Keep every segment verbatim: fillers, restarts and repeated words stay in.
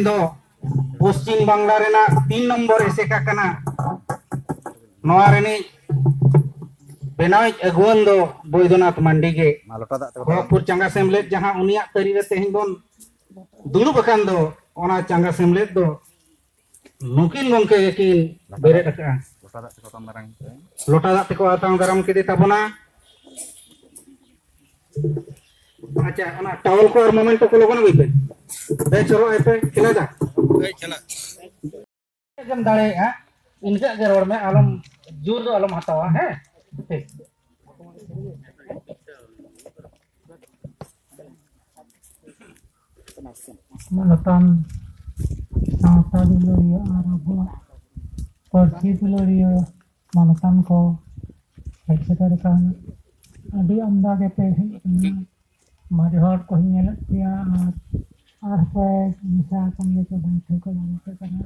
ᱫᱚ ᱯᱚᱥᱪᱤᱢ ᱵᱟᱝᱞᱟ ᱨᱮᱱᱟᱜ ᱛᱤᱱ ᱱᱚᱢᱵᱚᱨ ᱮᱥᱮᱠᱟ ᱠᱟᱱᱟ᱾ ᱱᱚᱣᱟ ᱨᱤᱱᱤᱡ ᱵᱮᱱᱟᱣᱤᱡ ᱟᱹᱜᱩᱣᱟᱹᱱ ᱫᱚ ᱵᱳᱭᱫᱚᱱᱟᱛᱷ ᱢᱟᱱᱰᱤ ᱜᱮ᱾ ᱢᱟ ᱞᱚᱴᱟ ᱫᱟᱜ ᱛᱮᱠᱚ ᱠᱷᱚᱲᱚᱜᱽᱯᱩᱨ ᱪᱟᱸᱜᱟ ᱥᱮᱢᱞᱮᱫ, ᱡᱟᱦᱟᱸ ᱩᱱᱤᱭᱟᱜ ᱛᱟᱹᱨᱤ ᱨᱮ ᱛᱮᱦᱮᱧ ᱵᱚᱱ ᱫᱩᱲᱩᱵ ᱟᱠᱟᱱ ᱫᱚ, ᱚᱱᱟ ᱪᱟᱸᱜᱟ ᱥᱮᱢᱞᱮᱫ ᱫᱚ ᱱᱩᱠᱤᱱ ᱜᱚᱢᱠᱮ ᱜᱮᱠᱤᱱ ᱵᱮᱨᱮᱫ ᱟᱠᱟᱫᱼᱟ᱾ ᱞᱚᱴᱟ ᱫᱟᱜ ᱛᱮᱠᱚ ᱟᱛᱟᱝ ᱫᱟᱨᱟᱢ ᱠᱮᱫᱮ ᱛᱟᱵᱚᱱᱟ᱾ ᱟᱪᱪᱷᱟ, ᱚᱱᱟ ᱴᱟᱣᱮᱞ ᱠᱚ ᱟᱨ ᱢᱚᱢᱮᱱᱴ ᱠᱚ ᱞᱚᱜᱚᱱ ᱟᱹᱜᱩᱭ ᱯᱮ᱾ ᱫᱮ, ᱪᱚᱞᱚ ᱟᱭ ᱯᱮ, ᱠᱷᱮᱞᱟ ᱡᱟ᱾ ᱦᱳᱭ, ᱠᱷᱮᱞᱟ᱾ ᱮᱢ ᱫᱟᱲᱮᱭᱟᱜᱼᱟ, ᱤᱱᱠᱟᱹ ᱜᱮ ᱨᱚᱲ ᱢᱮ, ᱟᱞᱚᱢ, ᱡᱳᱨ ᱫᱚ ᱟᱞᱚᱢ ᱦᱟᱛᱟᱣᱟ, ᱦᱮᱸ? ᱴᱷᱤᱠ᱾ ᱢᱟᱱᱚᱛᱟᱱ ᱥᱟᱶᱛᱟ ᱫᱩᱞᱟᱹᱲᱤᱭᱟᱹ ᱟᱨ ᱟᱵᱚᱣᱟᱜ ᱯᱟᱹᱨᱥᱤ ᱫᱩᱞᱟᱹᱲᱤᱭᱟᱹ ᱢᱟᱱᱚᱛᱟᱱ ᱠᱚ ᱦᱮᱡ ᱥᱮᱴᱮᱨ ᱟᱠᱟᱱ, ᱟᱹᱰᱤ ᱟᱢᱫᱟ ᱜᱮᱯᱮ ᱦᱮᱡ ᱟᱠᱟᱱᱟ᱾ ᱢᱟᱨᱮ ᱦᱚᱲ ᱠᱚᱦᱚᱸᱧ ᱧᱮᱞᱮᱫ ᱯᱮᱭᱟ, ᱟᱨ ᱟᱨ ᱚᱠᱚᱭ ᱢᱮᱥᱟ ᱟᱠᱟᱱ ᱜᱮᱭᱟ ᱠᱚ, ᱵᱟᱝ ᱴᱷᱟᱹᱣᱠᱟᱹ ᱵᱟᱝ ᱴᱷᱤᱠᱟᱹᱜ ᱠᱟᱱᱟ᱾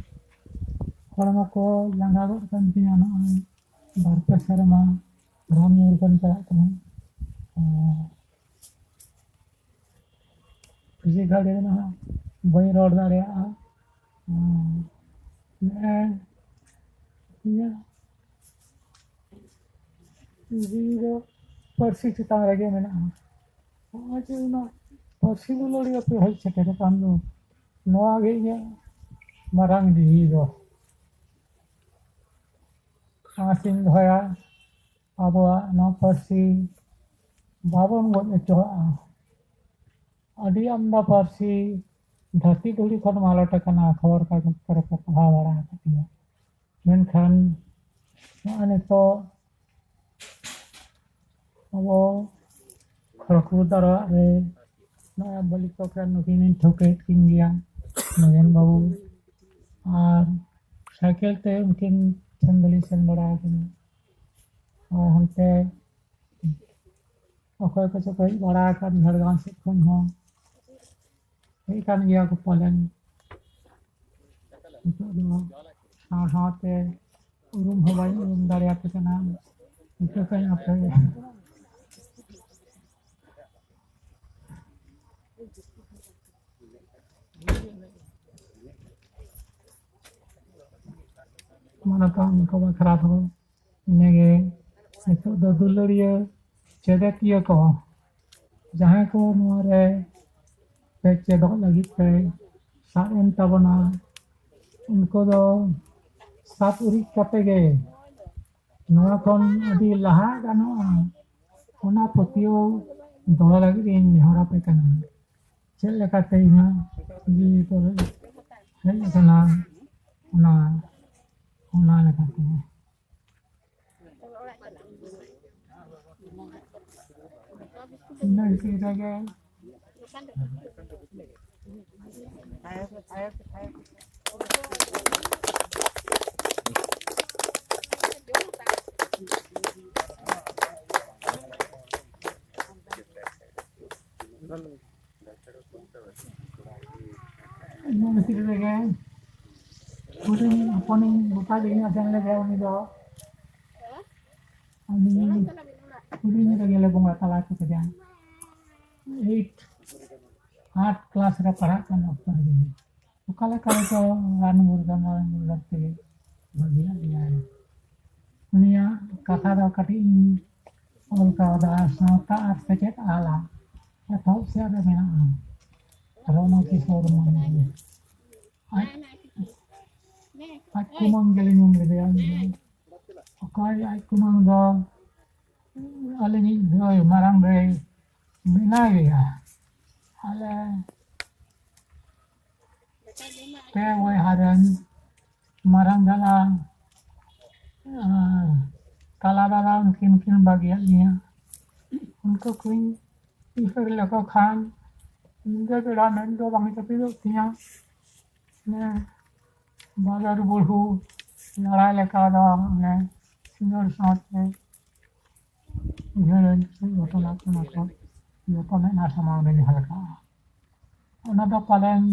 ᱦᱚᱲᱢᱚ ᱠᱚ ᱞᱟᱸᱜᱟ ᱜᱚᱫ ᱠᱟᱱ ᱛᱤᱧᱟ ᱱᱚᱜᱼᱚᱭ ᱵᱟᱨ ᱯᱮ ᱥᱮᱨᱢᱟ ᱨᱟᱱ ᱧᱩᱨ ᱠᱟᱱ ᱪᱟᱞᱟᱜ ᱠᱟᱱᱟ᱾ ᱟᱨ ᱯᱷᱤᱡᱤᱠᱟᱞ ᱨᱮ ᱱᱟᱦᱟᱜ ᱵᱟᱹᱧ ᱨᱚᱲ ᱫᱟᱲᱮᱭᱟᱜᱼᱟ᱾ ᱟᱨ ᱱᱚᱜᱼᱚᱭ ᱤᱧᱟᱹᱜ ᱡᱤᱣᱤ ᱫᱚ ᱯᱟᱹᱨᱥᱤ ᱪᱮᱛᱟᱱ ᱨᱮᱜᱮ ᱢᱮᱱᱟᱜᱼᱟ᱾ ᱱᱚᱜᱼᱚᱭ ᱡᱮ ᱚᱱᱟ ᱯᱟᱹᱨᱥᱤ ᱫᱩᱞᱟᱹᱲᱤᱭᱟᱹ ᱯᱮ ᱦᱮᱡ ᱥᱮᱴᱮᱨ ᱟᱠᱟᱱ ᱫᱚ, ᱱᱚᱣᱟ ᱜᱮ ᱤᱧᱟᱹᱜ ᱢᱟᱨᱟᱝ ᱡᱤᱣᱤ ᱫᱚ᱾ ᱟᱸᱥᱤᱧ ᱫᱚᱦᱚᱭᱟ, ᱟᱵᱚᱣᱟᱜ ᱱᱚᱣᱟ ᱯᱟᱹᱨᱥᱤ ᱵᱟᱵᱚᱱ ᱜᱚᱡ ᱦᱚᱪᱚᱣᱟᱜᱼᱟ᱾ ᱟᱹᱰᱤ ᱟᱢᱫᱟ ᱯᱟᱹᱨᱥᱤ ᱫᱷᱟᱹᱨᱛᱤ ᱫᱷᱩᱲᱤ ᱠᱷᱚᱱ ᱢᱟᱞᱚᱴ ᱟᱠᱟᱱᱟ, ᱠᱷᱚᱵᱚᱨ ᱠᱟᱜᱚᱡᱽ ᱠᱚᱨᱮ ᱯᱮ ᱯᱟᱲᱦᱟᱣ ᱵᱟᱲᱟ ᱟᱠᱟᱫ ᱜᱮᱭᱟ᱾ ᱢᱮᱱᱠᱷᱟᱱ ᱱᱚᱜᱼᱚᱭ ᱱᱤᱛᱚᱜ ᱟᱵᱚ ᱠᱷᱚᱲᱚᱜᱽᱯᱩᱨ ᱫᱟᱨᱣᱟᱜ ᱨᱮ ᱱᱚᱜᱼᱚᱭ ᱵᱟᱹᱞᱤ ᱪᱚᱠ ᱨᱮ ᱱᱩᱠᱤᱱ ᱤᱧ ᱴᱷᱟᱹᱣᱠᱟᱹᱭᱮᱫ ᱠᱤᱱ ᱜᱮᱭᱟ, ᱱᱚᱜᱮᱱ ᱵᱟᱹᱵᱩ᱾ ᱟᱨ ᱥᱟᱭᱠᱮᱞ ᱛᱮ ᱩᱱᱠᱤᱱ ᱴᱷᱮᱱ ᱫᱚᱞᱤᱧ ᱥᱮᱱ ᱵᱟᱲᱟ ᱟᱠᱟᱱᱟ᱾ ᱟᱨ ᱦᱟᱱᱛᱮ ᱚᱠᱚᱭ ᱠᱚᱪᱚ ᱠᱚ ᱦᱮᱡ ᱵᱟᱲᱟ ᱟᱠᱟᱱ ᱡᱷᱟᱲᱜᱨᱟᱢ ᱥᱮᱫ ᱠᱷᱚᱱ ᱦᱚᱸ ᱦᱮᱡ ᱟᱠᱟᱱ ᱜᱮᱭᱟ ᱠᱚ ᱯᱟᱞᱮᱱ᱾ ᱱᱤᱛᱚᱜ ᱫᱚ ᱥᱟᱶ ᱥᱟᱶᱛᱮ ᱩᱨᱩᱢ ᱦᱚᱸ ᱵᱟᱹᱧ ᱩᱨᱩᱢ ᱫᱟᱲᱮᱭᱟᱯᱮ ᱠᱟᱱᱟ᱾ ᱴᱷᱤᱠᱟᱹ ᱠᱟᱹᱧ ᱟᱯᱮ᱾ ᱢᱟᱱᱚᱛᱟᱱ ᱠᱚ ᱵᱟᱠᱷᱨᱟ ᱫᱚ ᱤᱱᱟᱹᱜᱮ᱾ ᱱᱤᱛᱚᱜ ᱫᱚ ᱫᱩᱞᱟᱹᱲᱤᱭᱟᱹ ᱪᱮᱫᱮᱛᱤᱭᱟᱹ ᱠᱚ, ᱡᱟᱦᱟᱸᱭ ᱠᱚ ᱱᱚᱣᱟ ᱨᱮ ᱯᱮ ᱪᱮᱫᱚᱜ ᱞᱟᱹᱜᱤᱫ ᱯᱮ ᱥᱟᱵ ᱮᱱ ᱛᱟᱵᱚᱱᱟ, ᱩᱱᱠᱩ ᱫᱚ ᱥᱟᱵ ᱩᱨᱤᱡ ᱠᱟᱛᱮ ᱜᱮ ᱱᱚᱣᱟ ᱠᱷᱚᱱ ᱟᱹᱰᱤ ᱞᱟᱦᱟ ᱜᱟᱱᱚᱜᱼᱟ, ᱚᱱᱟ ᱯᱟᱹᱛᱭᱟᱹᱣ ᱫᱚᱦᱚ ᱞᱟᱹᱜᱤᱫ ᱤᱧ ᱱᱮᱦᱚᱨ ᱟᱯᱮ ᱠᱟᱱᱟ᱾ ᱪᱮᱫ ᱞᱮᱠᱟᱛᱮ ᱤᱧᱟᱹᱜ ᱡᱤᱣᱤ ᱠᱚ ᱦᱮᱡ ᱟᱠᱟᱱᱟ, ᱚᱱᱟ, ᱚᱱᱟ ᱞᱮᱠᱟᱛᱮ᱾ ᱤᱱᱟᱹ ᱵᱷᱤᱛᱤᱨ ᱨᱮᱜᱮ ᱤᱱᱟᱹ ᱵᱷᱤᱛᱤᱨ ᱨᱮᱜᱮ ᱦᱩᱰᱤᱧ ᱦᱚᱯᱚᱱᱤᱧ ᱜᱚᱴᱟ ᱞᱤᱧ ᱟᱥᱮᱱ ᱞᱮᱫᱮᱭᱟ᱾ ᱩᱱᱤ ᱫᱚ ᱩᱱᱤ ᱦᱩᱰᱤᱧ ᱨᱮᱜᱮ ᱞᱮ ᱵᱚᱸᱜᱟ ᱛᱟᱞᱟ ᱦᱚᱪᱚ ᱠᱮᱫᱮᱭᱟ᱾ ᱮᱭᱤᱴ, ᱟᱴ ᱠᱞᱟᱥ ᱨᱮ ᱯᱟᱲᱦᱟᱜ ᱠᱟᱱ ᱚᱠᱛᱚ ᱨᱮᱜᱮ ᱚᱠᱟ ᱞᱮᱠᱟ ᱨᱮᱪᱚ ᱨᱟᱱ ᱢᱩᱨᱜᱟᱹᱱ, ᱨᱟᱱ ᱢᱩᱨᱜᱟᱹᱱ ᱛᱮᱜᱮ ᱵᱟᱹᱜᱤᱭᱟᱜ ᱞᱮᱭᱟᱭ᱾ ᱩᱱᱤᱭᱟᱜ ᱠᱟᱛᱷᱟ ᱫᱚ ᱠᱟᱹᱴᱤᱡ ᱤᱧ ᱚᱞ ᱠᱟᱣᱫᱟ, ᱥᱟᱶᱛᱟ ᱟᱨ ᱥᱮᱪᱮᱫ ᱟᱞᱟ, ᱮᱛᱚᱦᱚᱵ ᱥᱮᱫ ᱨᱮ ᱢᱮᱱᱟᱜᱼᱟ᱾ ᱨᱚᱱᱚ ᱠᱤᱥᱳᱨ ᱢᱟᱱᱰᱤ᱾ ᱟᱡ, ᱟᱡ ᱠᱩᱢᱟᱹᱝ ᱜᱮᱞᱮ ᱧᱩᱢ ᱞᱮᱫᱮᱭᱟ ᱩᱱᱤ ᱫᱚ᱾ ᱚᱠᱚᱭ ᱟᱡ ᱠᱩᱢᱟᱹᱝ ᱫᱚ? ᱟᱹᱞᱤᱧᱤᱡ ᱫᱟᱹᱭ, ᱢᱟᱨᱟᱝ ᱫᱟᱹᱭ ᱢᱮᱱᱟᱭ ᱜᱮᱭᱟ᱾ ᱟᱞᱮ ᱯᱮ ᱵᱚᱭᱦᱟ ᱨᱮᱱ ᱢᱟᱨᱟᱝ ᱫᱟᱫᱟ ᱟᱨ ᱛᱟᱞᱟ ᱫᱟᱫᱟ ᱩᱱᱠᱤᱱ ᱠᱤᱱ ᱵᱟᱹᱜᱤᱭᱟᱫ ᱞᱤᱧᱟ᱾ ᱩᱱᱠᱩ ᱠᱚᱧ ᱩᱭᱦᱟᱹᱨ ᱞᱮᱠᱚ ᱠᱷᱟᱱ ᱧᱤᱫᱟᱹ ᱵᱮᱲᱟ ᱢᱮᱫ ᱫᱚ ᱵᱟᱝ ᱡᱟᱹᱯᱤᱫᱚᱜ ᱛᱤᱧᱟ᱾ ᱚᱱᱮ ᱵᱟᱫᱚᱨ ᱵᱩᱲᱦᱩ ᱞᱟᱲᱟ ᱞᱮᱠᱟ ᱫᱚ ᱚᱱᱮ ᱥᱤᱸᱜᱟᱹᱲ ᱥᱟᱶᱛᱮ ᱩᱭᱦᱟᱹᱨᱟᱹᱧ ᱜᱷᱚᱴᱚᱱᱟ ᱠᱚ, ᱚᱱᱟ ᱠᱚ ᱡᱚᱛᱚ ᱢᱮᱫᱦᱟ ᱥᱟᱢᱟᱝ ᱨᱮ ᱡᱟᱦᱟᱸ ᱞᱮᱠᱟ᱾ ᱚᱱᱟ ᱫᱚ ᱯᱟᱞᱮᱱ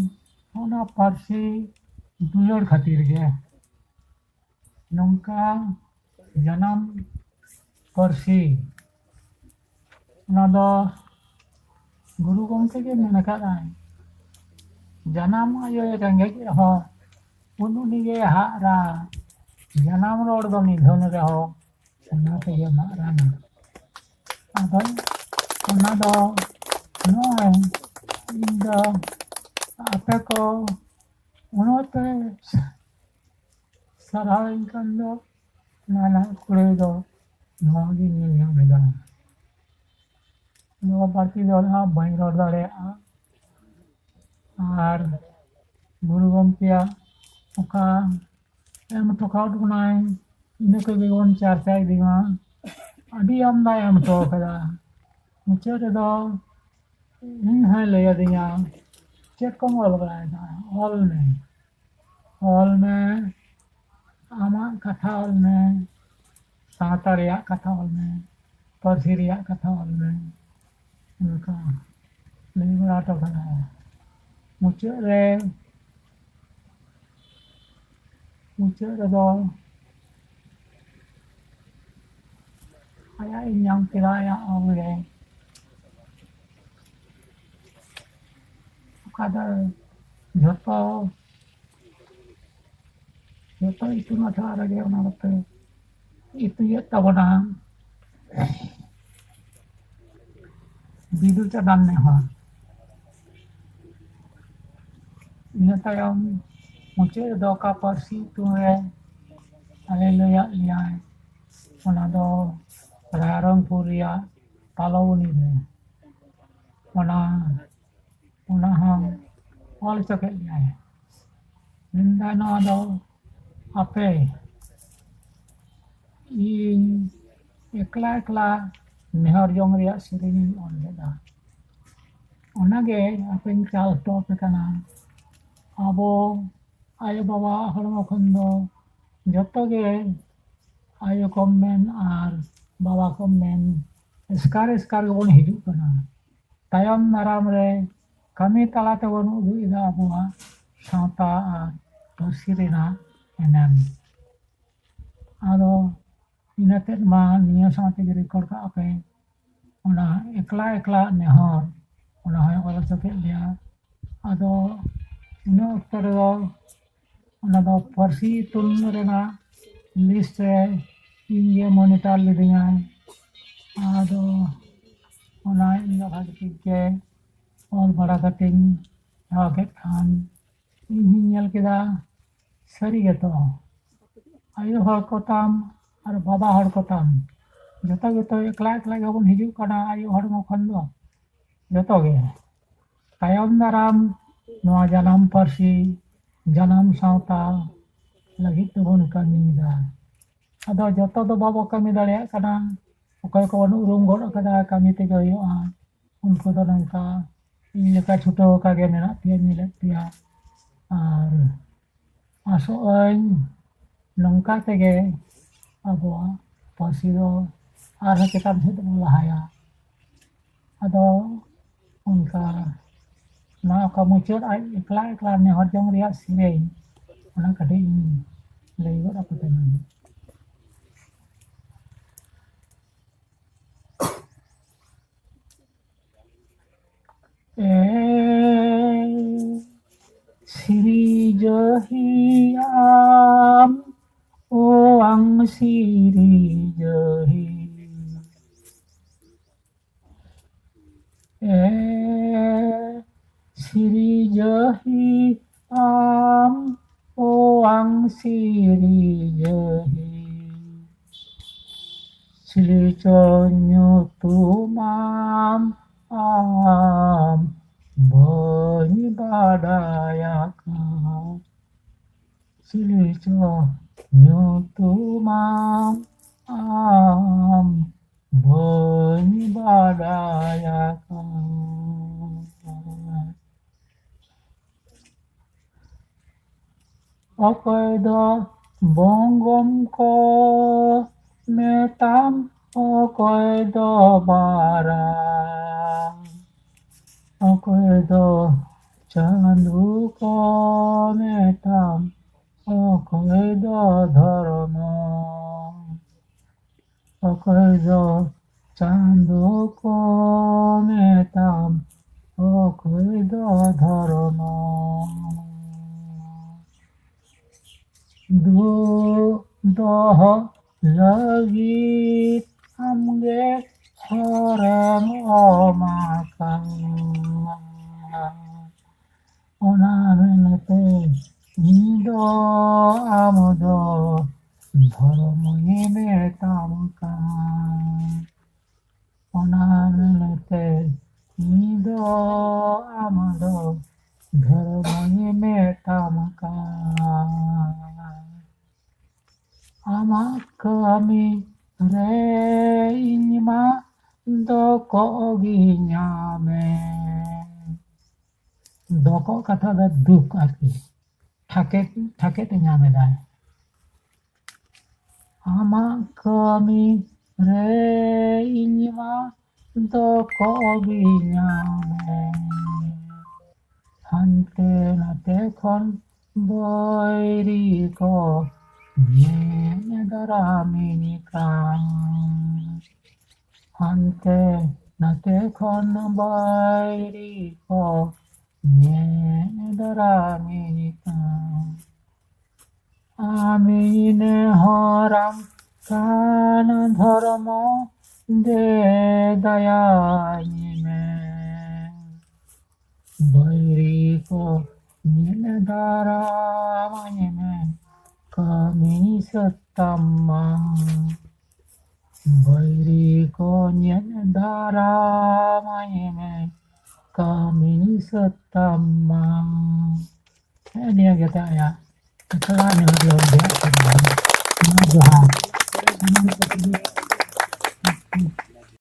ᱚᱱᱟ ᱯᱟᱹᱨᱥᱤ ᱫᱩᱞᱟᱹᱲ ᱠᱷᱟᱹᱛᱤᱨ ᱜᱮ᱾ ᱱᱚᱝᱠᱟ ᱡᱟᱱᱟᱢ ᱯᱟᱹᱨᱥᱤ, ᱚᱱᱟ ᱫᱚ ᱜᱩᱨᱩ ᱜᱚᱢᱠᱮ ᱜᱮ ᱢᱮᱱ ᱟᱠᱟᱫᱟᱭ, "ᱡᱟᱱᱟᱢ ᱟᱭᱳᱭ ᱨᱮᱸᱜᱮᱡ ᱨᱮᱦᱚᱸ ᱩᱱ ᱩᱱᱤᱜᱮ ᱦᱟᱜ ᱨᱟ, ᱡᱟᱱᱟᱢ ᱨᱚᱲ ᱫᱚ ᱱᱤᱫᱷᱟᱹᱱ ᱨᱮᱦᱚᱸ ᱚᱱᱟ ᱛᱮᱜᱮ ᱢᱟᱜ ᱨᱟᱱᱟ᱾ ᱟᱫᱚ ᱚᱱᱟ ᱫᱚ ᱱᱚᱜᱼᱚᱭ ᱤᱧ ᱫᱚ ᱟᱯᱮ ᱠᱚ ᱩᱱᱟᱹᱜ ᱯᱮ ᱥᱟᱨᱦᱟᱣᱤᱧ ᱠᱟᱱ ᱫᱚ, ᱚᱱᱟ ᱨᱮᱱᱟᱜ ᱠᱩᱲᱟᱹᱭ ᱫᱚ ᱱᱚᱣᱟ ᱜᱤᱧ ᱧᱮᱞ ᱧᱟᱢ ᱮᱫᱟ᱾ ᱱᱚᱣᱟ ᱵᱟᱹᱲᱛᱤ ᱫᱚ ᱱᱟᱦᱟᱜ ᱵᱟᱹᱧ ᱨᱚᱲ ᱫᱟᱲᱮᱭᱟᱜᱼᱟ᱾ ᱟᱨ ᱜᱩᱨᱩ ᱜᱚᱢᱠᱮᱭᱟᱜ ᱚᱠᱟ ᱮᱢ ᱦᱚᱴᱚ ᱠᱟᱣᱟᱫ ᱵᱚᱱᱟᱭ, ᱤᱱᱟᱹ ᱠᱚᱜᱮ ᱵᱚᱱ ᱪᱟᱨᱪᱟᱭ ᱤᱫᱤ ᱢᱟ᱾ ᱟᱹᱰᱤ ᱟᱢᱫᱟᱭ ᱮᱢ ᱦᱚᱴᱚ ᱠᱟᱫᱟ᱾ ᱢᱩᱪᱟᱹᱫ ᱨᱮᱫᱚ ᱤᱧ ᱦᱚᱸᱭ ᱞᱟᱹᱭ ᱟᱹᱫᱤᱧᱟ, "ᱪᱮᱫ ᱠᱚᱢ ᱚᱞ ᱵᱟᱲᱟᱭᱮᱫᱟ? ᱚᱞ ᱢᱮ, ᱚᱞ ᱢᱮ, ᱟᱢᱟᱜ ᱠᱟᱛᱷᱟ ᱚᱞ ᱢᱮ, ᱥᱟᱶᱛᱟ ᱨᱮᱭᱟᱜ ᱠᱟᱛᱷᱟ ᱚᱞ ᱢᱮ, ᱯᱟᱹᱨᱥᱤ ᱨᱮᱭᱟᱜ ᱠᱟᱛᱷᱟ ᱚᱞ ᱢᱮ", ᱚᱱᱠᱟ ᱞᱟᱹᱭ ᱵᱟᱲᱟ ᱦᱚᱴᱚ ᱠᱟᱫᱟ᱾ ᱢᱩᱪᱟᱹᱫ ᱨᱮ, ᱢᱩᱪᱟᱹᱫ ᱨᱮᱫᱚ ᱟᱭᱟᱜ ᱤᱧ ᱧᱟᱢ ᱠᱮᱫᱟ, ᱟᱭᱟᱜ ᱚᱞ ᱨᱮ᱾ ᱚᱠᱟ ᱫᱚ ᱡᱷᱚᱛᱚ, ᱡᱷᱚᱛᱚ ᱤᱛᱩᱱ ᱟᱥᱲᱟ ᱨᱮᱜᱮ ᱚᱱᱟ ᱫᱚᱯᱮ ᱤᱛᱩᱭᱮᱫ ᱛᱟᱵᱚᱱᱟ᱾ ᱵᱤᱫᱩ ᱪᱟᱸᱫᱟᱱ ᱱᱮᱦᱚᱨ᱾ ᱤᱱᱟᱹ ᱛᱟᱭᱚᱢ ᱢᱩᱪᱟᱹᱫ ᱨᱮᱫᱚ ᱚᱠᱟ ᱯᱟᱹᱨᱥᱤ ᱤᱛᱩᱱ ᱨᱮ ᱟᱞᱮ ᱞᱟᱹᱭᱟᱫ ᱞᱮᱭᱟᱭ, ᱚᱱᱟ ᱫᱚ ᱨᱟᱭᱨᱚᱝᱯᱩᱨ ᱨᱮᱭᱟᱜ ᱛᱟᱞᱚᱵᱚᱱᱤ ᱨᱮ᱾ ᱚᱱᱟ, ᱚᱱᱟ ᱦᱚᱸ ᱚᱞ ᱦᱚᱪᱚ ᱠᱮᱫ ᱞᱮᱭᱟᱭ᱾ ᱢᱮᱱᱫᱟ, ᱱᱚᱣᱟ ᱫᱚ ᱟᱯᱮ ᱤᱧ ᱮᱠᱞᱟ ᱮᱠᱞᱟ ᱱᱮᱦᱚᱨ ᱡᱚᱝ ᱨᱮᱭᱟᱜ ᱥᱮᱨᱮᱧ ᱤᱧ ᱚᱞ ᱞᱮᱫᱟ᱾ ᱚᱱᱟᱜᱮ ᱟᱯᱮᱧ ᱪᱟᱞ ᱦᱚᱴᱚ ᱟᱯᱮ ᱠᱟᱱᱟ᱾ ᱟᱵᱚ ᱟᱭᱳ ᱵᱟᱵᱟᱣᱟᱜ ᱦᱚᱲᱢᱚ ᱠᱷᱚᱱ ᱫᱚ ᱡᱚᱛᱚ ᱜᱮ ᱟᱭᱳ ᱠᱚᱢ ᱢᱮᱱ ᱟᱨ ᱵᱟᱵᱟ ᱠᱚᱢ ᱢᱮᱱ ᱮᱥᱠᱟᱨ ᱮᱥᱠᱟᱨ ᱜᱮᱵᱚᱱ ᱦᱤᱡᱩᱜ ᱠᱟᱱᱟ᱾ ᱛᱟᱭᱚᱢ ᱫᱟᱨᱟᱢ ᱨᱮ ᱠᱟᱹᱢᱤ ᱛᱟᱞᱟ ᱛᱮᱵᱚᱱ ᱩᱫᱩᱜ ᱮᱫᱟ ᱟᱵᱚᱣᱟᱜ ᱥᱟᱶᱛᱟ ᱟᱨ ᱯᱟᱹᱨᱥᱤ ᱨᱮᱱᱟᱜ ᱮᱱᱮᱢ᱾ ᱟᱫᱚ ᱤᱱᱟᱹ ᱛᱮᱫ ᱢᱟ ᱱᱤᱭᱟᱹ ᱥᱟᱶ ᱛᱮᱜᱮ ᱨᱮᱠᱚᱨᱰ ᱠᱟᱜᱼᱟ ᱯᱮ᱾ ᱚᱱᱟ ᱮᱠᱞᱟ ᱮᱠᱞᱟ ᱱᱮᱦᱚᱨ, ᱚᱱᱟ ᱦᱚᱸᱭ ᱚᱞ ᱦᱚᱪᱚ ᱠᱮᱫ ᱞᱮᱭᱟ᱾ ᱟᱫᱚ ᱤᱱᱟᱹ ᱚᱠᱛᱚ ᱨᱮᱫᱚ ᱚᱱᱟ ᱫᱚ ᱯᱟᱹᱨᱥᱤ ᱤᱛᱩᱱ ᱨᱮᱱᱟᱜ ᱞᱤᱥᱴ ᱨᱮ ᱤᱧ ᱜᱮ ᱢᱚᱱᱤᱴᱟᱨ ᱞᱤᱫᱤᱧᱟᱭ᱾ ᱟᱫᱚ ᱚᱱᱟ ᱤᱧ ᱫᱚ ᱵᱷᱟᱜᱮ ᱴᱷᱤᱠ ᱜᱮ ᱚᱞ ᱵᱟᱲᱟ ᱠᱟᱛᱮᱧ ᱫᱚᱦᱚ ᱠᱮᱫ ᱠᱷᱟᱱ, ᱤᱧ ᱦᱚᱸᱧ ᱧᱮᱞ ᱠᱮᱫᱟ, ᱥᱟᱹᱨᱤ ᱜᱮᱛᱚ ᱟᱭᱳ ᱦᱚᱲ ᱠᱚ ᱛᱟᱢ ᱟᱨ ᱵᱟᱵᱟ ᱦᱚᱲ ᱠᱚ ᱛᱟᱢ, ᱡᱚᱛᱚ ᱜᱮᱛᱚ ᱮᱠᱞᱟ ᱮᱠᱞᱟ ᱜᱮᱵᱚᱱ ᱦᱤᱡᱩᱜ ᱠᱟᱱᱟ ᱟᱭᱳ ᱦᱚᱲᱢᱚ ᱠᱷᱚᱱ ᱫᱚ, ᱡᱚᱛᱚ ᱜᱮ᱾ ᱛᱟᱭᱚᱢ ᱫᱟᱨᱟᱢ ᱱᱚᱣᱟ ᱡᱟᱱᱟᱢ ᱯᱟᱹᱨᱥᱤ, ᱡᱟᱱᱟᱢ ᱥᱟᱶᱛᱟ ᱞᱟᱹᱜᱤᱫ ᱛᱮᱵᱚᱱ ᱠᱟᱹᱢᱤᱭᱮᱫᱟ᱾ ᱟᱫᱚ ᱡᱚᱛᱚ ᱫᱚ ᱵᱟᱵᱚ ᱠᱟᱹᱢᱤ ᱫᱟᱲᱮᱭᱟᱜ ᱠᱟᱱᱟ᱾ ᱚᱠᱚᱭ ᱠᱚᱵᱚᱱ ᱩᱨᱩᱢ ᱜᱚᱫ ᱠᱟᱫᱟ, ᱠᱟᱹᱢᱤ ᱛᱮᱜᱮ ᱦᱩᱭᱩᱜᱼᱟ, ᱩᱱᱠᱩ ᱫᱚ ᱱᱚᱝᱠᱟ ᱤᱧ ᱞᱮᱠᱟ ᱪᱷᱩᱴᱟᱹᱣ ᱟᱠᱟ ᱜᱮ ᱢᱮᱱᱟᱜ ᱯᱮᱭᱟ, ᱧᱮᱞᱮᱫ ᱯᱮᱭᱟ᱾ ᱟᱨ ᱟᱥᱚᱜ ᱟᱹᱧ ᱱᱚᱝᱠᱟ ᱛᱮᱜᱮ ᱟᱵᱚᱣᱟᱜ ᱯᱟᱹᱨᱥᱤ ᱫᱚ ᱟᱨᱦᱚᱸ ᱪᱮᱛᱟᱱ ᱥᱮᱫ ᱵᱚᱱ ᱞᱟᱦᱟᱭᱟ᱾ ᱟᱫᱚ ᱚᱱᱠᱟ ᱱᱚᱣᱟ ᱚᱠᱟ ᱢᱩᱪᱟᱹᱫ ᱟᱡ ᱮᱠᱞᱟ ᱮᱠᱞᱟ ᱱᱮᱦᱚᱨ ᱡᱚᱝ ᱨᱮᱭᱟᱜ ᱥᱮᱨᱮᱧ, ᱚᱱᱟ ᱠᱟᱹᱴᱤᱡ ᱤᱧ ᱞᱟᱹᱭ ᱜᱚᱫ ᱟᱯᱮ ᱠᱟᱱᱟ᱾ ᱮ ᱥᱤᱨᱡᱟᱹᱦᱤ ᱟᱢ, ᱳ ᱟᱢ ᱥᱤᱨᱡᱟᱹᱦᱤ᱾ ᱮ ᱥᱤᱨᱡᱟᱹᱦᱤ ᱟᱢ, ᱳ ᱟᱢ ᱥᱤᱨᱡᱟᱹᱦᱤ᱾ ᱪᱤᱞᱤ ᱪᱚ ᱧᱩᱛᱩᱢᱟᱢ ᱟᱢ, ᱵᱟᱹᱧ ᱵᱟᱰᱟᱭ ᱟᱠᱟᱫ᱾ ᱪᱤᱞᱤ ᱪᱚ ᱧᱩᱛᱩᱢᱟᱢ ᱟᱢ, ᱵᱟᱹᱧ ᱵᱟᱰᱟᱭ ᱟᱠᱟᱫ᱾ ᱚᱠᱚᱭ ᱫᱚ ᱵᱚᱝᱜᱚᱢ ᱠᱚ ᱢᱮᱛᱟᱢ, ᱚᱠᱚᱭ ᱫᱚ ᱵᱟᱨᱟ, ᱚᱠᱚᱭ ᱫᱚ ᱪᱟᱸᱫᱚ ᱠᱚ ᱢᱮᱛᱟᱢ, ᱚᱠᱚᱭ ᱫᱚ ᱫᱷᱚᱨᱢᱚ, ᱚᱠᱚᱭ ᱫᱚ ᱪᱟᱸᱫᱚ ᱠᱚ ᱢᱮᱛᱟᱢ, ᱚᱠᱚᱭ ᱫᱚ ᱫᱷᱚᱨᱢᱚ᱾ ᱫᱩ ᱫᱚᱦᱚ ᱞᱟᱹᱜᱤᱫ ᱟᱢᱜᱮ ᱦᱚᱨᱮᱢ ᱚᱢ ᱟᱠᱟᱫ᱾ ᱚᱱᱟ ᱢᱮᱱᱛᱮ ᱤᱧ ᱫᱚ ᱟᱢ ᱫᱚ ᱫᱷᱚᱨᱢᱚᱧ ᱢᱮᱛᱟᱢ ᱠᱟᱱ᱾ ᱚᱱᱟ ᱢᱮᱱᱛᱮ ᱤᱧ ᱫᱚ ᱟᱢ ᱫᱚ ᱫᱷᱚᱨᱢᱚᱧ ᱢᱮᱛᱟᱢ ᱠᱟᱱ᱾ ᱟᱢᱟᱜ ᱠᱟᱹᱢᱤ ᱨᱮ ᱤᱧ ᱢᱟ ᱫᱚᱠᱚᱜ ᱜᱤᱧ ᱧᱟᱢᱮ᱾ ᱫᱚᱠᱚᱜ ᱠᱟᱛᱷᱟ ᱫᱚ ᱫᱩᱠ ᱟᱨᱠᱤ, ᱴᱷᱟᱠᱮ ᱴᱷᱟᱠᱮ ᱛᱮ ᱧᱟᱢ ᱮᱫᱟᱭ᱾ ᱟᱢᱟᱜ ᱠᱟᱹᱢᱤ ᱨᱮ ᱤᱧ ᱢᱟ ᱫᱚᱠᱚᱜ ᱜᱤᱧ ᱧᱟᱢᱮ᱾ ᱦᱟᱱᱛᱮ ᱱᱟᱛᱮ ᱠᱷᱚᱱ ᱵᱟᱹᱭᱨᱤ ᱠᱚ ᱧᱮᱞ ᱫᱟᱨᱟᱢᱤᱧ ᱠᱟᱱ᱾ ᱦᱟᱱᱛᱮ ᱱᱟᱛᱮ ᱠᱷᱚᱱ ᱵᱟᱹᱭᱨᱤ ᱠᱚ ᱧᱮᱞ ᱫᱟᱨᱟᱢᱤᱧ ᱠᱟᱱ᱾ ᱟᱢᱤᱧ ᱱᱮᱦᱚᱨᱟᱢ ᱠᱟᱱ ᱫᱷᱚᱨᱢᱚ ᱫᱮ ᱫᱟᱭᱟᱧ ᱢᱮ᱾ ᱵᱟᱹᱭᱨᱤ ᱠᱚ ᱧᱮᱞ ᱫᱟᱨᱟᱢᱟᱹᱧ ᱢᱮ, ᱠᱟᱹᱢᱤ ᱥᱟᱹᱛ ᱛᱟᱢ ᱢᱟ᱾ ᱵᱟᱹᱭᱨᱤ ᱠᱚ ᱧᱮᱞ ᱫᱟᱨᱟᱢᱟᱹᱧ ᱢᱮ, ᱠᱟᱹᱢᱤ ᱥᱟᱹᱛ ᱛᱟᱢ ᱢᱟ᱾ ᱦᱮᱸ, ᱱᱤᱭᱟᱹ ᱜᱮ ᱛᱟᱭᱟ ᱟᱠᱷᱲᱟ ᱱᱤᱦᱟᱹᱛ ᱞᱮ ᱵᱟᱲᱟᱭᱟ᱾ ᱢᱟ ᱡᱚᱦᱟᱨ᱾